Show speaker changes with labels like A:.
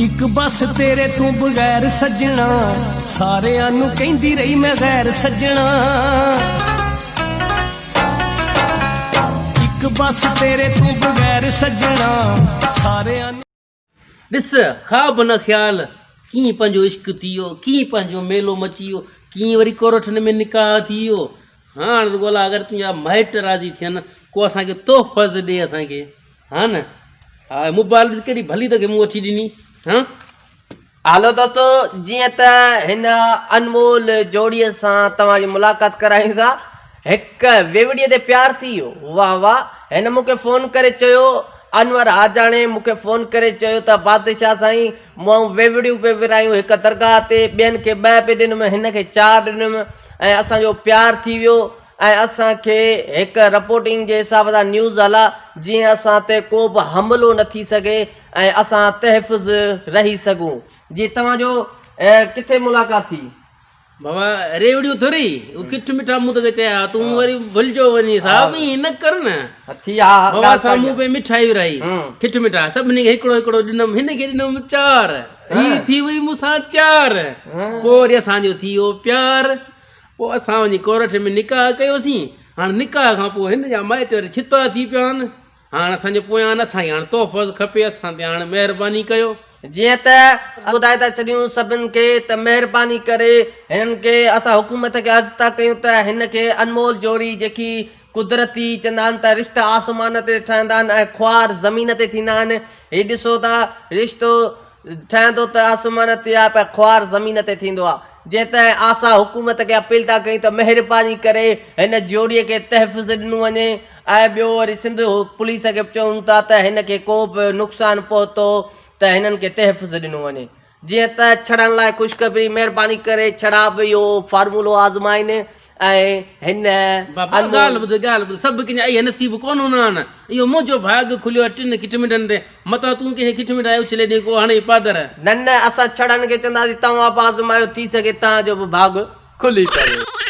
A: ਇੱਕ ਬਸ ਤੇਰੇ ਤੋਂ ਬਗੈਰ ਸੱਜਣਾ, ਸਾਰਿਆਂ ਨੂੰ ਕਹਿੰਦੀ ਰਹੀ ਮੈਂ ਗੈਰ ਸੱਜਣਾ। ਇੱਕ ਬਸ ਤੇਰੇ ਤੋਂ ਬਗੈਰ ਸੱਜਣਾ, ਸਾਰਿਆਂ ਨੂੰ।
B: ڏس خواب نه خيال، ڪيئن پنهنجو عشق ٿي ويو، ڪيئن پنهنجو ميلو مچي ويو، ڪيئن وري ڪورٺن ۾ نڪاح ٿي ويو. هاڻ رڳو الا اگر تنهنجا مائٽ راضي ٿين، ڪو اسان کي تحفظ ڏي اسان کي. ها نه ها موبائل ڏس ڪهڙي ڀلي توکي مون وٺي ڏني. ها.
C: هلو دوستو جيئن ته هن انمول جوڙي سان توهان جي ملاقات ڪرايون ٿا. هڪ ويوڙيء تي پيار ٿي ويو. واهه واهه. هن مون کي فون ڪري چيو، انور حاجاڻي مون کي فون ڪري چيو ته بادشاهه سائين مون ويوڙيون پئي ورهايون هڪ درگاهه تي، ٻين کي ٻه پئي ڏنم، هن کي چار ڏنم ۽ اسان جو پيار ٿي ويو ۽ اسان کي هڪ رپورٽنگ جي حساب سان نيوز هلا جيئن اسان تي ڪو به حملو نه ٿي سگهي ۽ اسان تحفظ رهي سگهون. جي توهان جو ڪٿي ملاقات ٿي؟
B: بابا ريوڙيون ٿوري او کٽ مٺا مون توکي چيا تون وري ڀلجو وڃي صاحب ائين نه ڪر نه
C: ٿي ها
B: بابا سامهون پئي مٺائي ورهائي کٽ مٺا سڀني کي هڪڙو هڪڙو ڏنم هن کي ڏنم چار هي ٿي وئي مون سان تيار پوء وري اسان جو ٿي ويو پيار پوء اسان وڃي ڪورٺ ۾ نڪاح ڪيوسين هاڻ نڪاح کان پوء هن جا مائٽ وري ڇتا ٿي پيا آهن هاڻ اسان جو پويان نه سائين هاڻ تحفظ کپي اسان تي هاڻ مهرباني ڪيو.
C: جيئن ته ٻڌائي ٿا ڇڏيون سڀن کي ته مهرباني ڪري هنن کي اسان حڪومت کي عرض ٿا ڪيون ته هن کي انمول جوڙي جيڪي قدرتي چوندا آهن ته رشتا آسمان تي ٺهندا آهن ۽ خوار زمين تي ٿيندا آهن هي ڏسو ته رشتو ٺهندو ته آسمان تي آهي پر خوار زمين تي ٿيندو آهي جيئن ته آسان حڪومت کي اپيل ٿا ڪيون ته مهرباني ڪري هن جوڙي کي تحفظ ڏنو وڃي ۽ ٻيو وري سنڌ پوليس کي به چئون ٿا ته هن کي ڪو به نقصان پهتو ته هنن کي تحفظ ڏنو وڃي جيئن ته ڇڙن لاء خوشخبري مهرباني ڪري ڇڙا به اهو فارمولو آزمائين ۽ هن
B: بابا ڳالهه ٻڌ ڳالهه ٻڌ سڀ ڪنهن جا اهي نصيب ڪونه هوندا آهن اهو منهنجو ڀاڳ کليو آهي ٽن کٽمٺن تي متان تون ڪنهن کي کٽمٺائي اڇلي ڏين ڪو هڻي پادر.
C: نه نه اسان ڇڙن کي چونداسين توهان به آزمايو ٿي سگهي توهان جو به ڀاڳ کلي پوي.